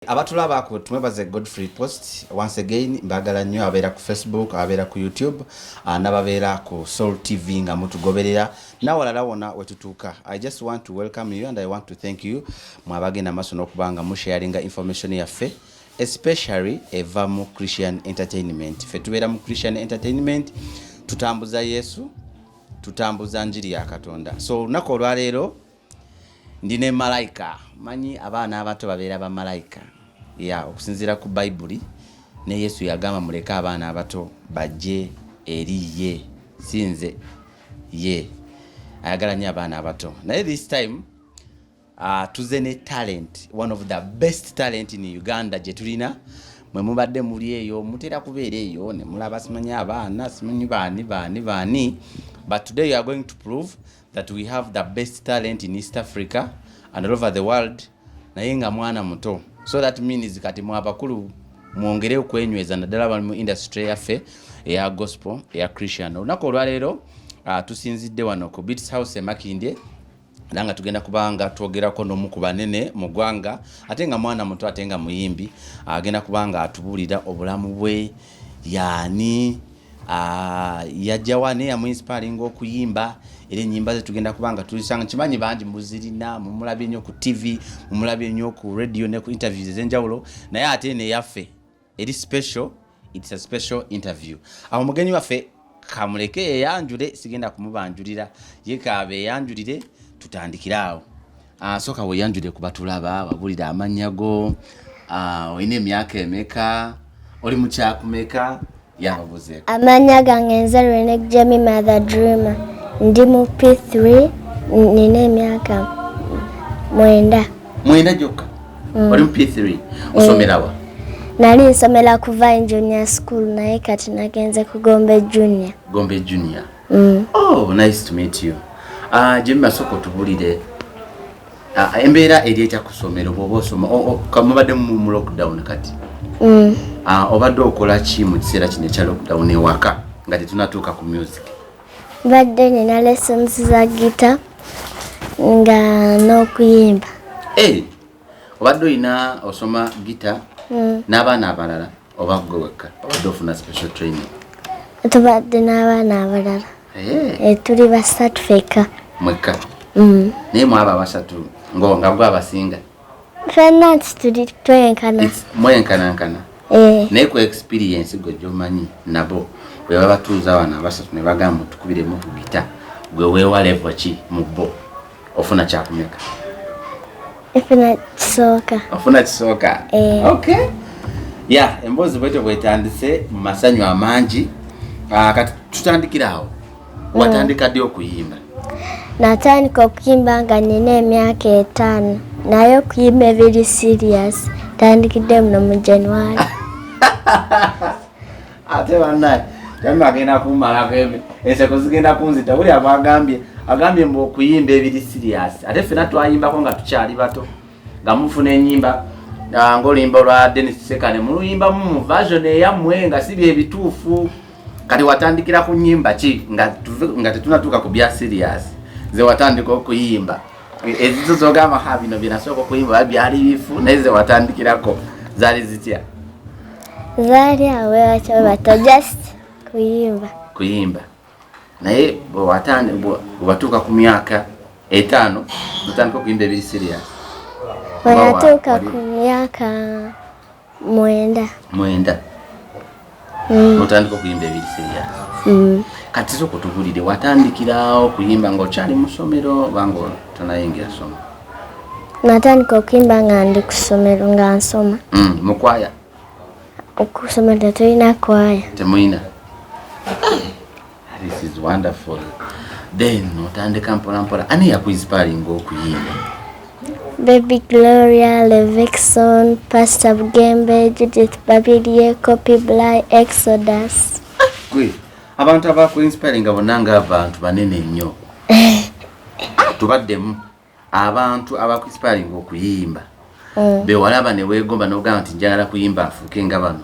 Abatulaba ku Tumwebaze Godfrey Post, once again mbagala nnyo, abeera ku Facebook, abeera ku YouTube, n'ababeera ku Soul TV nga mutugoberera nawalala wona wetutuuka. I just want to welcome you and I want to thank you mwabagenda maaso n'okuba nga musharinga information yaffe, especially eva mu Christian Entertainment. Ffe tubeera mu Christian Entertainment, tutambuza Yesu, tutambuza njiri ya Katonda. So olunaku olwaleero ndi ne malayika. Manyi abaana abato babeera bamalayika ya okusinziira ku Bayibuli, ne Yesu yagamba muleke abaana abato bajje eri ye, si nze ye ayagala nnyo abaana abato. Naye this time tuze ne talent, one of the best talent in Uganda gye tulina. Mwe mubadde muli eyo, mutera kubeera eyo ne mulaba simanyi abaana, simanyi baani baani baani, but today you are going to prove that we have the best talent in East Africa and all over the world, naye nga mwana muto. So that means kati mwe abakulu mwongere okwenyweza, naddala bali mu industry yaffe eya gospel, eya Christian. Olunaku olwaleero tusinzidde wano ku Beats House e Makindye, era nga tugenda kubanga twogerako n'omu ku banene mu ggwanga, ate nga mwana muto, ate nga muyimbi. Agenda kubanga atubuulira obulamu bwe, yaani yajjawa, naye yamuinspiringa okuyimba, era ennyimba ze tugenda kubanga tulisanga. Kimanyi bangi muzirina, mumulabye nnyo ku TV, mumulabye nnyo ku radio ne ku interviews ez'enjawulo, naye ate neyaffe eri special. It's a special interview. Awo omugenyi waffe kamuleke yeyanjule, sigenda kumubanjulira, ye kaaba eyanjulire. Tutandikire awo. Sooka weyanjulire kuba tulaba, wabulira amannya go, olina emyaka emeka, oli mukyakumeka, yababuzeeko. Amannya gange nze Renek Jemima the Dreamer. Ndi mu P3, nina emyaka 9. 9 gyokka? Oli mu P3, osomerawa? Nali nsomera ku Vine Junior School, naye kati nagenze ku Gombe Junior. Gombe Junior. Mm. Oh, nice to meet you. Jemima, sooka otubulire embeera eri etya ku ssomero bw'oba osoma? Mubadde mu lockdown kati? Mm. Obadde okola ki mu kiseera kino ekya lockdown ewaka nga tetunatuuka ku music? Mbadde nina lessons za gita nga n'okuyimba. Hey, obadde olina osoma gita n'abaana abalala oba gwe wekka obadde ofuna special training? Tubadde n'abaana abalala. Hey, tuli basatu fekka. Mwekka? Mm. Naye mwaba abasatu ngo nga gwe abasinga? Ffenna nti tuli twenkana. Mwenkanankana? Eh. Naye ku experience gwe gyomanyi nabo, bwe babatuuza wano abasatu ne bagamba tukubiremu ku gita, gwe weewa level ki mu bo? Ofuna kyakumeka? Nfuna kisooka. Ofuna kisooka? Eh. Okay, ya emboozi bwetyo bwetandise mu masanyu amangi. Kati tutandikire awo, watandika ddi okuyimba? Natandika okuyimba nga nina emyaka 5, naye okuyimba ebiri serious tandikidde muno mu January. Ate bannaye, Jemima agenda kummalako, enseko zigenda kunzita. Buli abagambye, agambye mbu okuyimba ebiri serious, ate ffena twayimbako nga tukyali bato, nga mufuna enyimba, ng'oluyimba olwa Denis Sekane muluyimbamu mu version eyammwe nga si byebituufu. Kati watandikira ku nyimba ki nga tetunatuuka ku bya serious, ze watandika okuyimba ezizo zogamba, ha, bino byenasooka okuyimba oba byali bifu, naye ze watandikirako zaali zitya? Zaali awo wewakyo bato, just kuyimba. Kuyimba, naye bwewatuuka ku myaka 5 notandika okuyimba ebiri serious? Bwe natuuka ku myaka 9. 9, notandika okuyimba ebiri serious? Mm. Kati sooka otubulire, watandikirawo okuyimba ng'okyali mu ssomero oba nga tonayingira ssomo? Natandika okuyimba nga ndi ku ssomero, nga nsoma. Mu kwaya? Ku ssomero tetulina kwaya. Temulina? This is wonderful. Then otandika mpola mpola, ani yakuinspiringa okuyimba? Baby Gloria, Levixone, Pastor Bugembe, Judith Babirye, Coopy Bly, Exodus. Gwe abantu abakuinspiringa bonna nga abantu banene nnyo. Tubaddemu, abantu abakuinspiringa okuyimba, bewalaba ne weegomba n'ogamba nti njagala kuyimba nfuuke nga bano,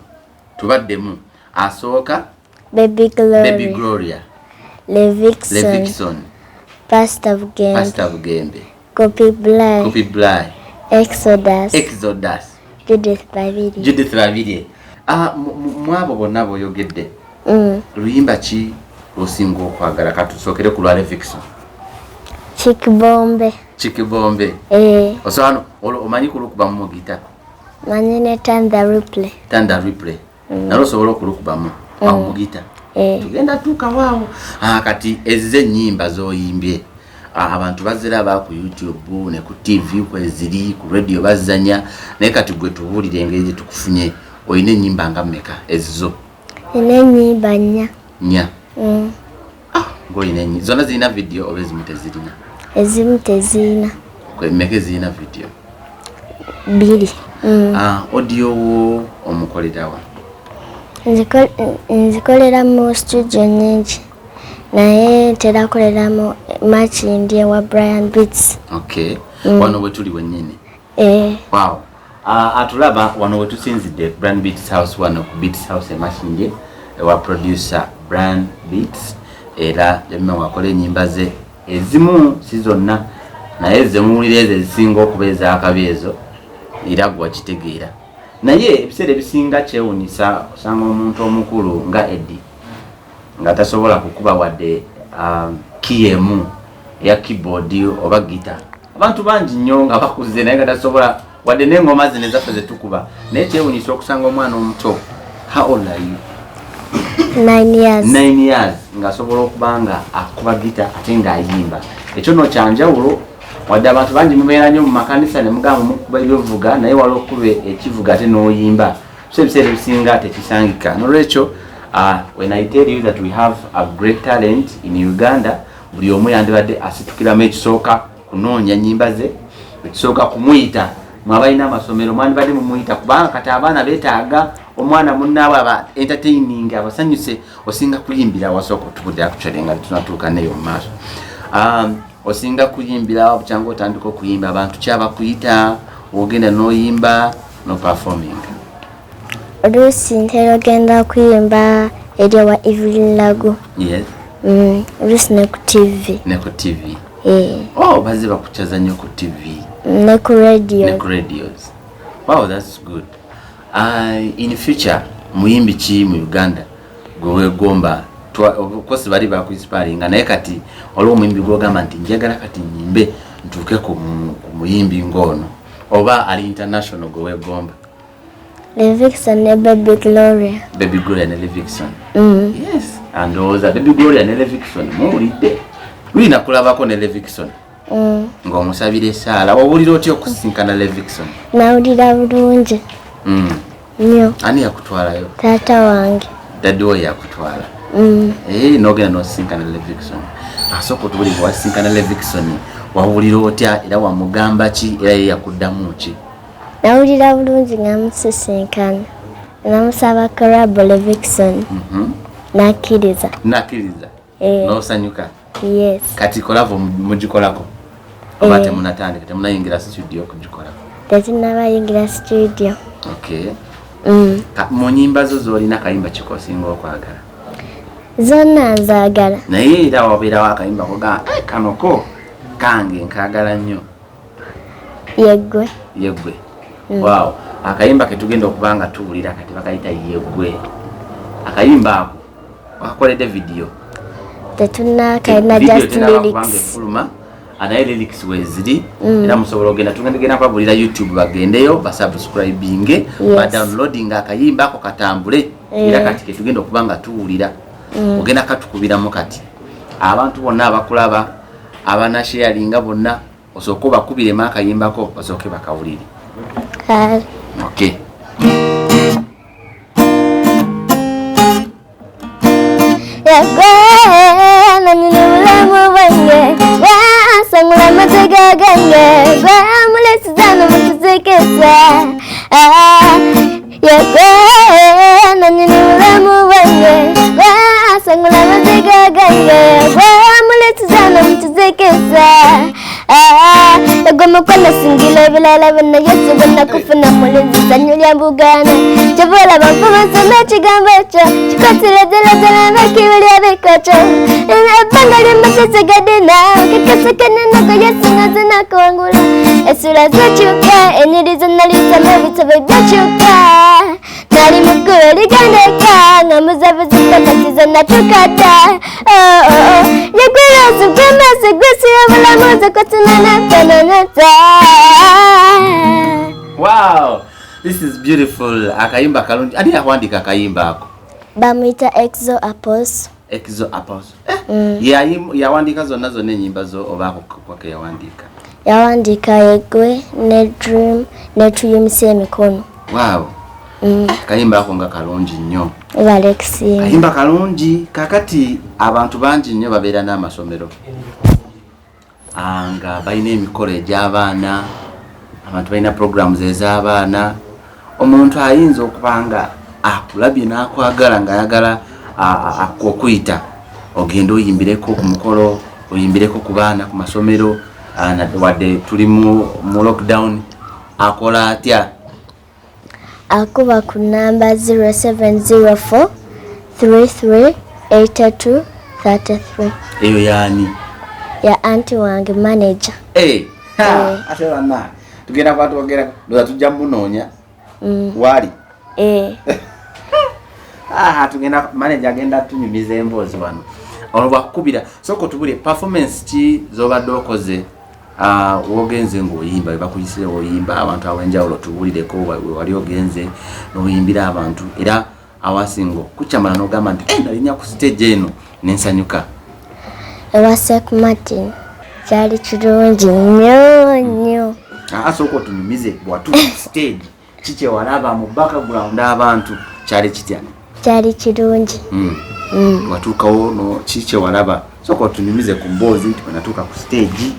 tubaddemu. Asooka? Baby Gloria. Baby Gloria. Levixone. Levixone. Pastor Bugembe. Pastor Bugembe. Coopy Bly. Coopy Bly. Exodus. Exodus. Judith Babirye. Judith Babirye. Mwabo bonna boyogedde, luyimba ki lwosinga okwagala? Katusookere ku lwa Levixone. Kikibombe. Kikibombe. Eh. Osobola omanyi kulukubamu mu gita? Manyi ne Turn the Replay. Turn the Replay. Nalwo osobola okulukubamu mu gita? Tugenda tuuka waawo. Kati ezize ennyimba z'oyimbye, abantu baziraba ku YouTube ne ku TV kweziri, ku radio bazanya, naye kati gwe tubuulire engeri gye tukufunye. Olina ennyimba nga mmeka ezizo? Nina ennyimba 4. 4? Ng'olina ennyimba zonna zirina video oba ezimu tezirina? Ezimu tezirina. Mmeka ezirina video? 2. Audio wo omukolerawa? Nzikolera mu studio nnyingi, naye ntera kolera mu Makindye wa Brian Beats. Okay. Wano we tuli wennyini? Wow. Atulaba wano we tusinzidde Brian Beats House, wano ku Beats House e Makindye ewa producer Brian Beats, era Jemima wakola ennyimba ze ezimu si zonna, naye ze muwulira ezo ezisinga okuba ez'akabi ezo era gwe wakitegeera. Naye ebiseera ebisinga kyewuunyisa osanga omuntu omukulu nga Eddie nga tasobola kukuba wadde key emu eya keyboard oba guitar. Abantu bangi nnyo nga bakuze naye nga tasobola wadde n'engoma zino ezaffe ze tukuba. Naye kyewuunyisa okusanga omwana omuto, how old are you? 9 years. 9 years ng'asobola okuba nga akuba guitar ate ng'ayimba. Ekyo nno kya njawulo. Wadde abantu bangi mubeera nnyo mu makanisa ne mugamba mukuba ebyovuga, naye waliwo okuba ekivuga ate n'oyimba. So ebiseera ebisinga tekisangika. N'olwekyo, when I tell you that we have a great talent in Uganda, buli omu yandibadde asitukiramu ekisooka kunoonya nnyimba ze, ekisooka kumuyita. Mwe abalina amasomero mwandibadde mumuyita, kubanga kati abaana beetaaga omwana munnaabwe aba entertaining, abasanyuse. Osinga kuyimbira wasooka otubulira actually nga tunatuuka neyo mu maaso. Osinga kuyimbira bukyanga otandika okuyimba, abantu kyabakuyita ogenda n'oyimba no performing? Oluusi ntera ogenda kuyimba eri ewa Evelyn Lagu. Yes. Oluusi ne ku TV. Ne ku TV. Oh, bazze bakukyaza nnyo ku TV. Ne ku radio. Ne ku radios. Wow, that's good. In future, muyimbi ki mu Uganda gwe weegomba? Of course bali bakuinspiringa, naye kati waliwo omuyimbi gw'ogamba nti njagala kati nnyimbe ntuuke ku muyimbi ng'ono, oba ali international gwe weegomba? Levixone ne Baby Gloria. Baby Gloria ne Levixone. Yes, andowooza Baby Gloria ne Levixone muwulidde. Lulina kulabako ne Levixone. Ng'omusabira essaala. Wawulira otya okusisinkana Levixone? Nawulira bulungi. Nnyo. Ani yakutwalayo? Taata wange. Daddy wo yakutwala? N'ogenda n'osisinkana Levixone. Asooka otubulire, wasisinkana Levixone, wawulira otya era wamugamba ki era ye yakuddamu ki? Nawulira bulungi nga musisinkana. Namusaba collabo Levixone. Nakkiriza. Nakkiriza? N'osanyuka? Yes. Kati collabo mugikolako? Oba temunatandika, temunayingira studio okugikolako? Tetunnabayingira studio. Okay. Mu nnyimba zo z'olina akayimba ki k'osinga okwagala? Zonna nzaagala. Naye era wabeerawo akayimba kogamba, kano ko kange nkaagala nnyo. Yeggwe. Yeggwe. Wow. Akayimba ke tugenda okuba nga tuwulira kati bakayita Yeggwe. Akayimba ako wakakoledde video? Tetunnakalina, Video just tenaba kubanga lyrics. efuluma, naye lyrics weeziri, era musobola ogenda, tugenda kubabulira YouTube bagendeyo basubscribinge, badownloading akayimba ako katambule. Era kati ke tugenda okuba nga tuwulira, ogenda katukubiramu kati abantu bonna abakulaba abanasharinga bonna, osooke obakubiremu akayimbako basooke bakawulire. Kale. Okay. Yeggwe nanyini bulamu bwange, gwasangula amaziga gange, gwamulesiza nomukizikisa. Yeggwe nanyini bulamu bwange, gwasangula amaziga gange, gwamulesiza nomukizikisa. Yeggwe mukono singila ebirala byonna, Yesu bwe nakufuna mulinzi sanyu. lyambugaana kyova olaba nfuba nsoma ekigambo ekyo kikwatirezerezerabakibulya bikoco ebbanga lyembasesigadde naawe kakasakananako yesu nakuwangula essula zakyuka enyiri nalisoma ebitabo byakyuka nali mukulu ligandeka nga muzavuzi kati zonna tukata yegwerozi gwemasi gwesi obulamuzi kwatinanatananata. Wow, this is beautiful. Akayimba kalungi. Ani yawandiika akayimba ako? Bamuyita Exo Apostle. Exo Apostle. Yawandiika zonna zonna ennyimba zo oba kwake yawandiika? Yawandiika yegwe ne Dream ne Tuyimuse emikono. Wow. Akayimba ako nga kalungi nnyo. Alexi. Kayimba kalungi. Kakati abantu bangi nnyo babeera n'amasomero nga balina emikolo egy'abaana, abantu balina programs ez'abaana. Omuntu ayinza okuba nga akulabye n'akwagala ng'ayagala okuyita ogende oyimbireko ku mukolo, oyimbireko ku baana ku masomero, wadde tuli mu lockdown, akola atya? Akuba ku namba 0704 33 82 33. Eyo yaani? Ya anti wange manager. Ate banna tugenda kwatwogera ndoza tujja munoonya. Wali? Tugenda manager agenda tunyumiza emboozi wano. Olwo bwakukubira sooka otubulire performance ki z'obadde okoze wogenze ng'oyimba, we bakuyisire oyimba abantu ab'enjawulo, tubulireko wali ogenze n'oyimbira abantu era awasinga okukyamala n'ogamba nti nalinnya ku stage eno nensanyuka. Ewa Sek Martin kyali kirungi nnyo nnyo. Asooka otunyumize bw'atuuka ku stage kiki walaba mu background abantu kyali kitya? Kyali kirungi. Watuukawo no kiki walaba? Sooka otunyumize ku mboozi nti bwe ku stage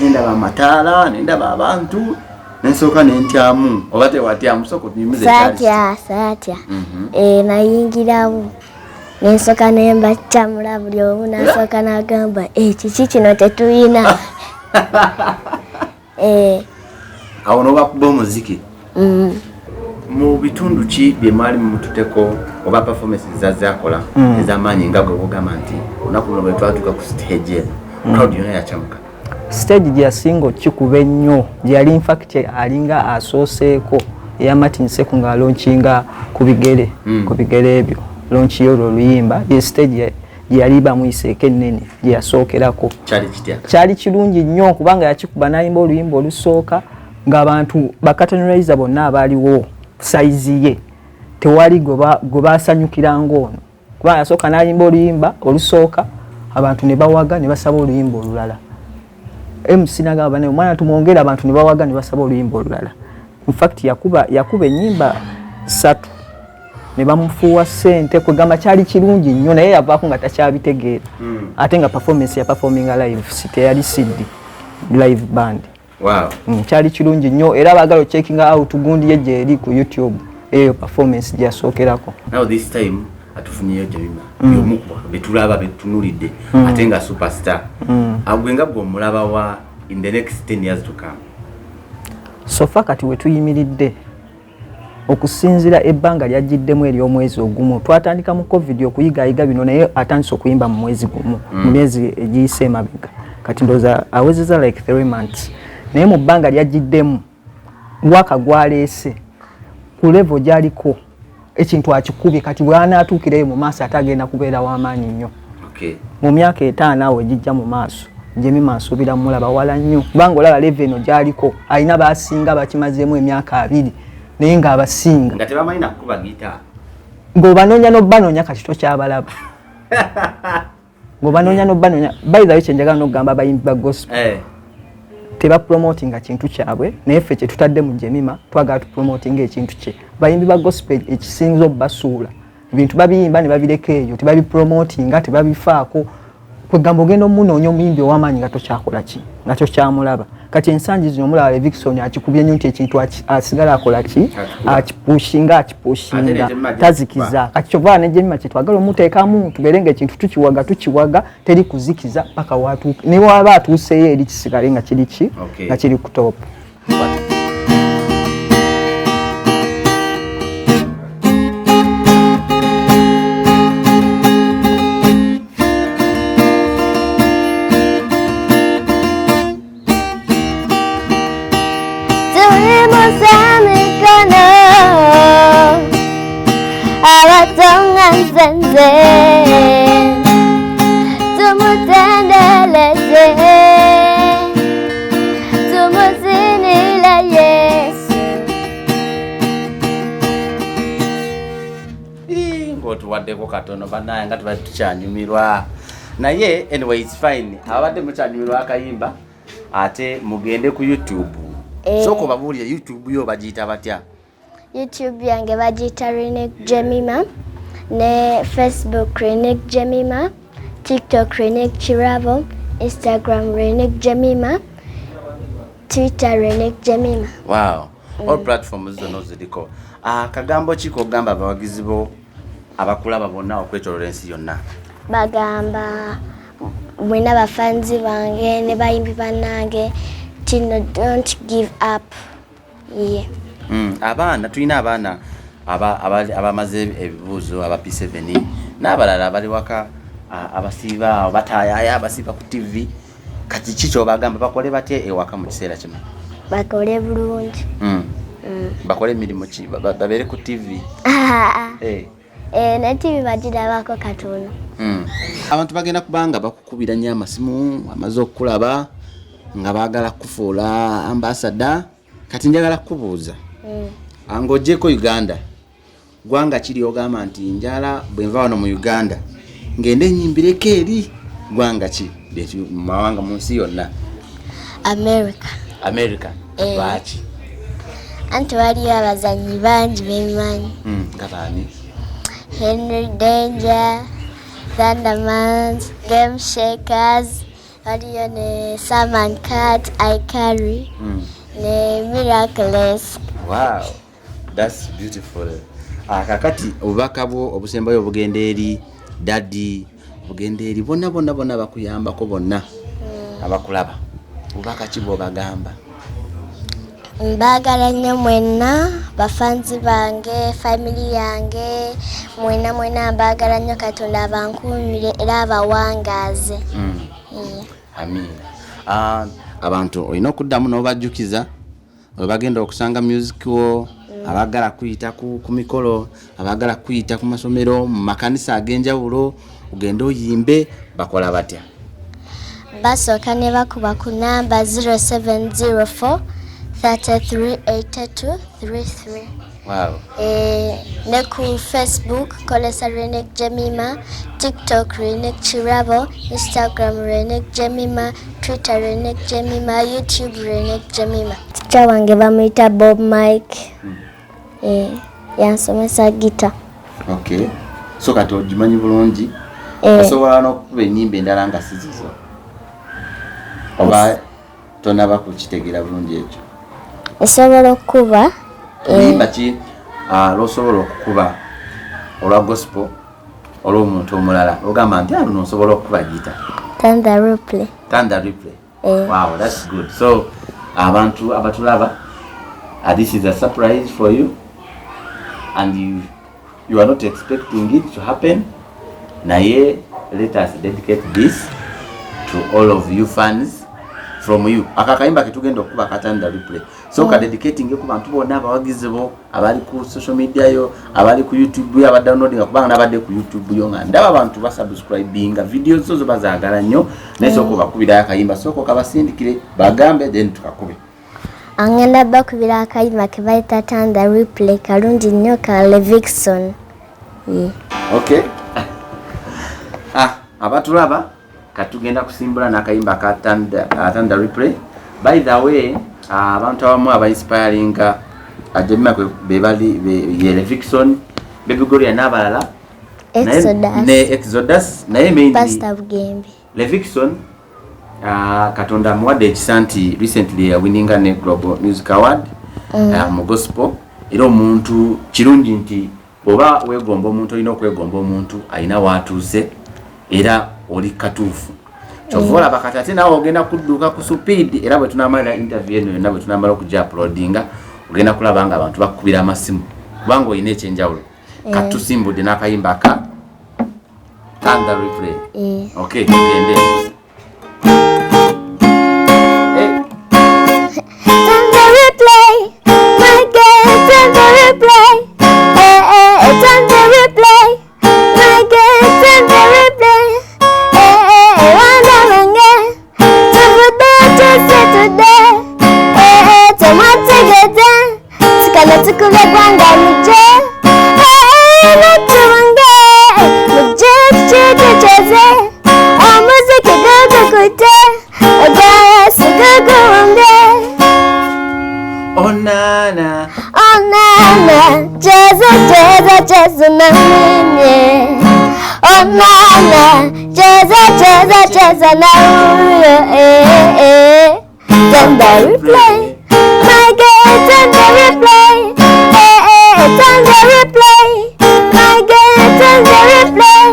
nendaba amataala, nendaba abantu, nensooka nentyamu oba tewatyamu? Sooka otunyumize. Saatya, saatya. Nayingirawo nensooka nembakyamula buli omu, nasooka nagamba kiki kino tetuyina. Awo n'obakuba omuziki. Mu bitundu ki bye mwali mumututeko oba performance zakola ez'amaanyi nga gwe wogamba nti olunaku luno bwe twatuuka ku stage eno crowd yonna yakyamuka? Stage gye yasinga okikuba ennyo gye yali infact alinga asooseeko eya Martin Seku nga alaunchinga ku bigere, ku bigere ebyo launch y'olwo oluyimba, ye stage gye yali bamuyiseeko ennene gye yasookerako. Kyali kitya? Kyali kirungi nnyo kubanga yakikuba n'ayimba oluyimba olusooka ng'abantu bakatonolaiza bonna abaaliwo sayizi ye tewali gwe basanyukira ng'ono, kubanga yasooka n'ayimba oluyimba olusooka abantu ne bawaga ne basaba oluyimba olulala. MC nagamba naye omwana tumwongere, abantu ne bawaga ne basaba oluyimba olulala. In fact yakuba ennyimba 3 ne bamufuuwa ssente, kwegamba kyali kirungi nnyo naye yavaako nga takyabitegeera. Ate nga performance ya performinga live, si teyali CD, live band. Wow. Kyali kirungi nnyo era abaagala checking out gundi ye gyeri ku YouTube eyo performance gyasookerako. Now this time atufunyeyo Jemima y'omu ku betulaba betutunulidde ate nga superstar. Agwe nga gwe omulaba wa in the next 10 years to come? So far kati we tuyimiridde okusinziira ebbanga lyajjiddemu ery'omwezi ogumu, twatandika mu COVID okuyigayiga bino naye atandise okuyimba mu mwezi gumu, mu myezi egiyise emabega kati ndowooza awezezza like 3 months, naye mu bbanga lyajjiddemu mwaka gwaleese ku level gy'aliko ekintu akikubye kati bw'anaatuukirayo mu maaso ate agenda kubeera w'amaanyi nnyo. Mu myaka 5 awo egijja mu maaso Jemima nsuubira mulaba wala nnyo kubanga olaba level eno gy'aliko alina baasinga bakimazeemu emyaka 2 naye ng'abasinga nga tebamanyi na kukuba guitar, ng'obanoonya n'obanoonya kati tokyabalaba, ng'obanoonya n'obanoonya. By the way, kye njagala n'okugamba abayimbi ba gospel tebapromotinga kintu kyabwe, naye ffe kye tutadde mu Jemima twagala tupromotinga ekintu kye. Bayimbi ba gospel ekisinza obbasuula ebintu babiyimba ne babireka eyo, tebabipromotinga, tebabifaako. Kwegamba ogenda omunoonya omuyimbi ow'amaanyi nga tokyakola ki, nga tokyamulaba. Kati ensangi zino omulaba Levixone akikubye nnyo nti ekintu asigala akola ki, akipushinga, akipushinga, tazikiza. Kati kyova ne Jemima kye twagala omuteekamu tubeere nga ekintu tukiwaga, tukiwaga, teri kuzikiza paka watuuka, ne waba atuuseeyo eri kisigale nga kiri ki, nga kiri ku top. Otuwaddeko katono bannaye nga tubadde tukyanyumirwa, naye anyway, it's fine. Ababadde mukyanyumirwa akayimba, ate mugende ku YouTube. Sooka obabuulire, YouTube yo bagiyita batya? YouTube yange bagiyita Rinic Jemima, ne Facebook Rinic Jemima, TikTok Rinic Kirabo, Instagram Rinic Jemima, Twitter Rinic Jemima. Wow, all platforms zonna oziriko. Kagambo ki kogamba abawagizi bo abakulaba bonna okwetolola ensi yonna? Bagamba mwena bafanzi bange ne bayimbi bannange tino, don't give up, yeah. Abaana, tulina abaana abamaze ebibuuzo aba P7 n'abalala abali waka, abasiiba batayaya, abasiiba ku TV. Kati ki kyobagamba, bakole batya ewaka mu kiseera kino? Bakole bulungi. Bakole emirimu ki? Babeere ku TV? Eh. Eh, ne TV bagirabako katono. Abantu bagenda kubanga bakukubira nnyo amasimu, amaze okukulaba nga baagala kufuula ambassador. Kati njagala kukubuuza, ng'ogyeko Uganda, gwanga kiri ogamba nti njala bwe nva wano mu Uganda ngende nyimbireko eri, gwanga ki mu mawanga mu nsi yonna? America. America? Eh. Lwaki? Anti waliyo abazanyi bangi bemanyi. Nga baani? Henry Danger, Thundermans, Game Shakers, waliyo ne Sam and Cat, iCarly, ne Miraculous. Wow, that's beautiful. Kakati obubaka bwo obusembayo obugenda eri daddy, obugenda eri bonna bonna bonna bakuyambako, bonna abakulaba, bubaka ki bwobagamba? Mbaagala nnyo mwenna, bafanzi bange, family yange, mwenna mwenna mbaagala nnyo. Katonda abankuumire era abawangaaze. Yeah. Amiina. Abantu olina okuddamu n'obajjukiza we bagenda okusanga music wo, abaagala kuyita ku mikolo, abaagala kuyita ku masomero, mu makanisa ag'enjawulo, ogende oyimbe, bakola batya? Basooka ne bakuba ku namba 0704 3382 33. Eh, ne ku Facebook kolesa Renick Jemima, TikTok Renick Kirabo, Instagram Renick Jemima, Twitter Renick Jemima, YouTube Renick Jemima. Teacher wange bamuyita Bob Mike. Eh, yansomesa gita. Okay, so kati ogimanyi bulungi? Eh. Osobola n'okukuba ennyimba endala nga si zizo, oba tonaba kukitegeera bulungi ekyo? Nsobola okukuba. Luyimba ki lwosobola okukuba olwa gospel olw'omuntu omulala ogamba nti aluno nsobola okukuba gita? Turn the replay. Turn the replay. Eh. Wow, that's good. So abantu abatulaba, this is a surprise for you and you are not expecting it to happen, naye let us dedicate this to all of you fans from you. Aka kayimba ketugenda okukuba ka Turn the Replay, so kadedicating ku bantu bonna abawagizi bo abali ku social media yo, abali ku YouTube yo, abadownloadinga, kubanga nabadde ku YouTube yo nga ndaba abantu basubscribinga video zo, zo bazaagala nnyo. Naye sooka obakubirayo akayimba, sooka okabasindikire bagambe, then tukakube. Angenda bakubira akayimba ke bayita Turn the Replay, kalungi nnyo, ka Levixone. Yeah. Okay, abatulaba, katugenda kusimbula n'akayimba ka Turn the Replay. By the way, abantu abamu abainspiringa Jemima bebali ye Levixone, Baby Gloria n'abalala. Exodus. Ne Exodus, naye mainly Pastor Bugembe. Levixone, Katonda amuwadde ekisa nti recently yawininga ne Global Music Award mu gospel. Era omuntu kirungi nti bw'oba weegomba omuntu, olina okwegomba omuntu alina waatuuse era oli katuufu. Kyova olaba kati ate naawe ogenda kudduka ku speed, era bwe tunamalira interview eno yonna, bwe tunamala okujja uploadinga, ogenda kulaba nga abantu bakukubira amasimu kubanga olina ekyenjawulo. Kati tusimbudde n'akayimba aka Turn the Replay. Eh. Okay, tugende. Hey. Turn the replay, my girl, turn the replay. Eh, eh, eh, turn the replay, my girl, turn the replay. Eh, eh, eh, wana wange, tuvudde tuse today. Eh, eh, temwategedde, tukana tukube gwanga muje. Eh, eh, bantu bange. Tucheze omuziki gugukute ogwa Yesu guguwumbye. Onana Onana, cheza cheza cheza na mimi. Onana, cheza cheza cheza na huyo eh eh. Turn the replay, my girl, turn the replay. Eh eh, turn the replay, my girl, turn the replay.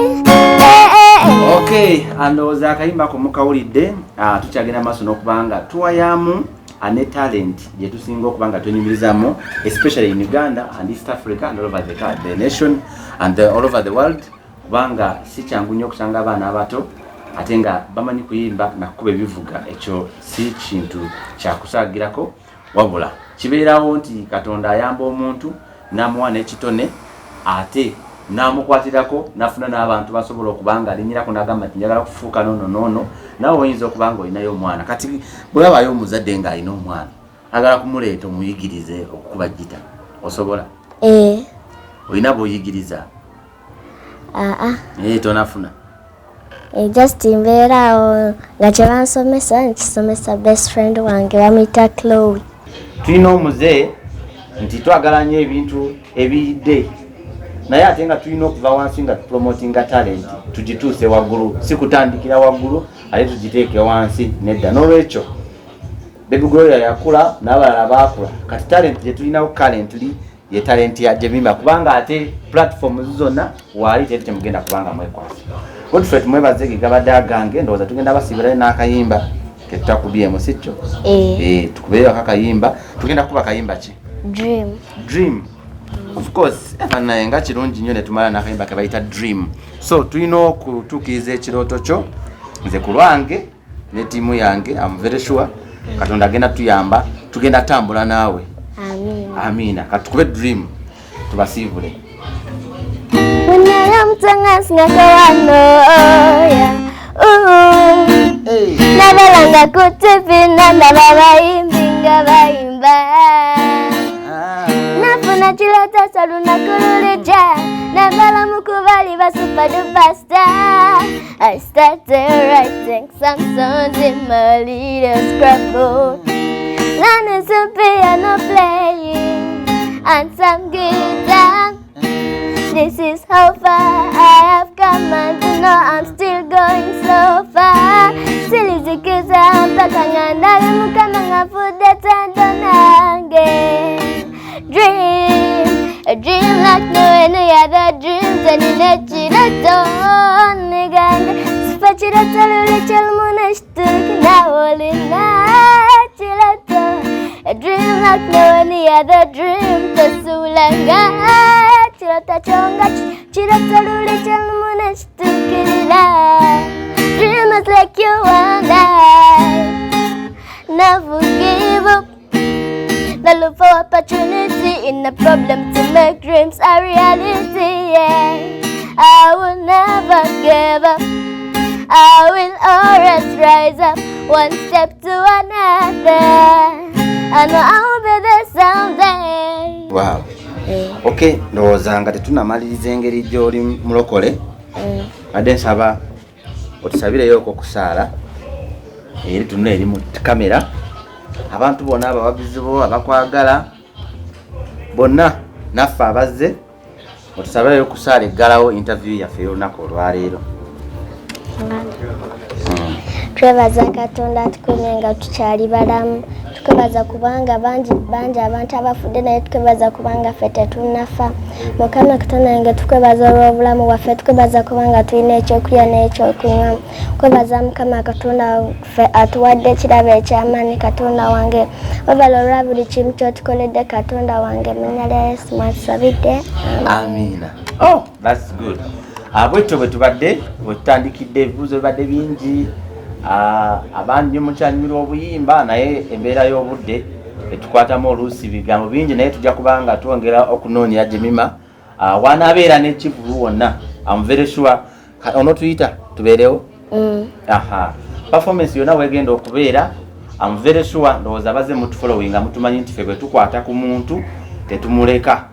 Eh eh. Okay, andowooza akayimba ako mukawulidde. Tukyagenda maaso n'okubanga tuwayamu ne talent gye tusinga okuba nga twenyumirizamu, especially in Uganda and East Africa and all over the nation and all over the world, kubanga si kyangu nnyo okusanga abaana abato ate nga bamanyi kuyimba nakukuba ebivuga. Ekyo si kintu kyakusaagirako, wabula kibeerawo nti Katonda ayamba omuntu n'amuwa n'ekitone ate n'amukwatirako n'afuna n'abantu basobola okuba nga alinyirako n'agamba nti njagala kufuuka noono noono. Naawe oyinza okuba nga olinayo omwana. Kati bwe wabayo omuzadde ng'alina omwana agala kumuleeta omuyigirize okukuba gita, osobola? Eh. Olina bw'oyigiriza? Ah ah. Tonafuna? Just mbeera awo nga kye bansomesa nkisomesa best friend wange, bamuyita Chloe. Tulina omuze nti twagala nnyo ebintu ebiyidde, naye ate nga tulina okuva wansi nga tupromotinga talent tugituuse waggulu, si kutandikira waggulu ate tugiteeke wansi, nedda. N'olwekyo Baby Gloria yakula n'abalala baakula. Kati talent gye tulinawo currently ye talent ya Jemima, kubanga ate platforms zonna waali teri temugenda kubanga mwekwasa. Godfrey, tumwebaze ge gabadde agange. Ndowooza tugenda basiibirayo n'akayimba ketutakubyemu, si kyo? Eh. Tukubeeyo akakayimba. Tugenda kuba kayimba ki? Dream. Dream, of course. Naye nga kirungi nnyo ne tumala n'akayimba ke bayita Dream. So tulina okutuukiriza ekirooto kyo. Nze ku lwange ne ttiimu yange, am very sure Katonda agenda tuyamba, tugenda tambula naawe. Amin. Amiina. Katukube Dream tubasiibule. Unayomtangazngakawano yeah. Ooh. Nabalanga ku TV nandaba bayimbi nga bayimba. Nafuna kirooto lunaku lulijja nembala mu kubali ba super duper star. I started writing some songs in my little scrapbook, learning some piano playing and some guitar. This is how far I have come and to know I'm still going so far. Silizikiza mpaka nga ndabye Mukama nga nfudde tendo nange. Dream, a dream like no any other dreams. Nina ekirooto nigande sifa kirooto luli kyelumu nekituuki nawe olina kirooto. A dream like no any other dream. Tosuulanga kirooto kyo nga kirooto luli kyelumu nekituukirira. Dreamers like you and I never give up. Now look for opportunity in a problem to make dreams a reality. Yeah, I will never give up. I will always rise up, one step to another. I know I will be there someday. Wow. Okay, ndowooza nga tetunamaliriza engeri gy'oli mulokole, adde nsaba otusabireyo okusaala eri tunula eri mu kamera, abantu bonna abawagizi bo abakwagala bonna naffe abazze, otusabireyo okusaala eggalawo interview yaffe ey'olunaku olwaleero. Twebaza Katonda atukuumye nga tukyali balamu. Tukwebaza kubanga bangi bangi abantu abafudde, naye tukwebaza kubanga ffe tetunnafa. Mukama Katonda wange, tukwebaza olw'obulamu bwaffe. Tukwebaza kubanga tulina ekyokulya n'ekyokunywa. Kwebaza Mukama Katonda waffe atuwadde ekirabo eky'amaanyi. Katonda wange, webala olwa buli kimu kyotukoledde. Katonda wange, mu linnya lya Yesu mwatusabidde. Amiina. Oh, that's good. Bwetyo bwe tubadde bwe tutandikidde, ebibuuzo bibadde bingi. Abandi mukyanyumirwa obuyimba, naye embeera y'obudde etukwatamu oluusi bigambo bingi, naye tujja kubanga twongera okunoonya Jemima. Wanaabeera n'ekivulu wonna, am very sure onootuyita tubeerewo. Aha, performance yonna wegenda okubeera, am very sure. Ndowooza baze mutufollowinga, mutumanyi nti ffe bwe tukwata ku muntu tetumuleka.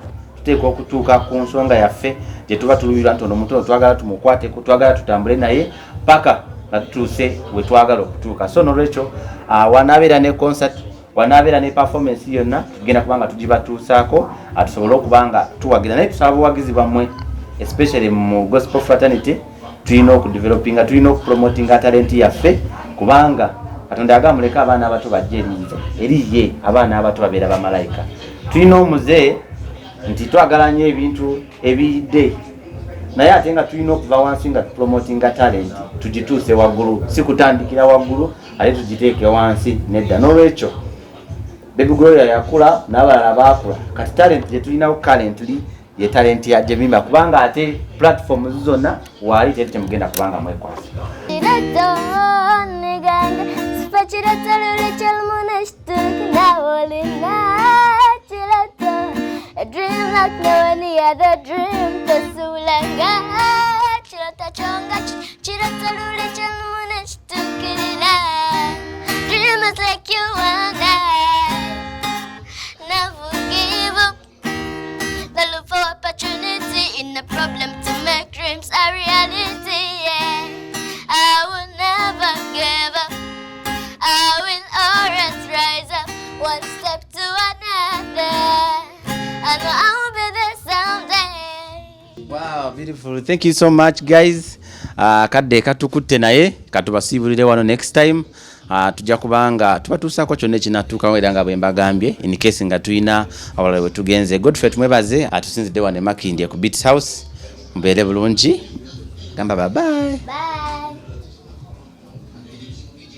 Tuteekwa okutuuka ku nsonga yaffe gye tuba tulubirwa nti ono omuntu ono twagala tumukwateko, twagala tutambule naye paka nga tutuuse we twagala okutuuka. So nolwekyo wanaabeera ne concert, wanaabeera ne performance yonna, tugenda kuba nga tugibatuusaako, tusobole okuba nga tuwagira. Naye tusaba buwagizi bwammwe, especially mu gospel fraternity. Tulina okudevelopinga, tulina okupromotinga talenti yaffe, kubanga Katonda yagamba, "Muleke abaana abato bajje erinze eri ye." Abaana abato babeera bamalayika. Tulina omuze nti twagala nnyo ebintu ebiyidde, naye ate nga tulina okuva wansi nga tupromotinga talent, tugituuse waggulu, si kutandikira waggulu ate tugiteeke wansi, nedda. N'olwekyo Baby Gloria yakula n'abalala baakula. Kati talent gye tulinawo currently ye talent ya Jemima, kubanga ate platforms zonna waali teri temugenda kubanga mwekwasa. Kiroto niganga sifa kiroto luli kyalmunashtuk nawolina kiroto. A dream like no any other dream, tosulanga kiroto kyonga kiroto luli kyalmunashtukirira. Dreamers like you and I never give up. They look for opportunity in a problem to make dreams a reality. Yeah, I will never give up. I will always rise up, one step to another. I know I will be there someday. Wow, beautiful. Thank you so much, guys. Kadde katukutte, naye katubasiibulire wano. Next time tujja kubanga tubatuusaako kyonna ekinatuukawo, era nga bwe mbagambye, in case nga tulina awalala we tugenze. Godfrey tumwebaze atusinzidde wano e Makindye ku Beats House. Mubeere bulungi, gamba bye bye. Bye.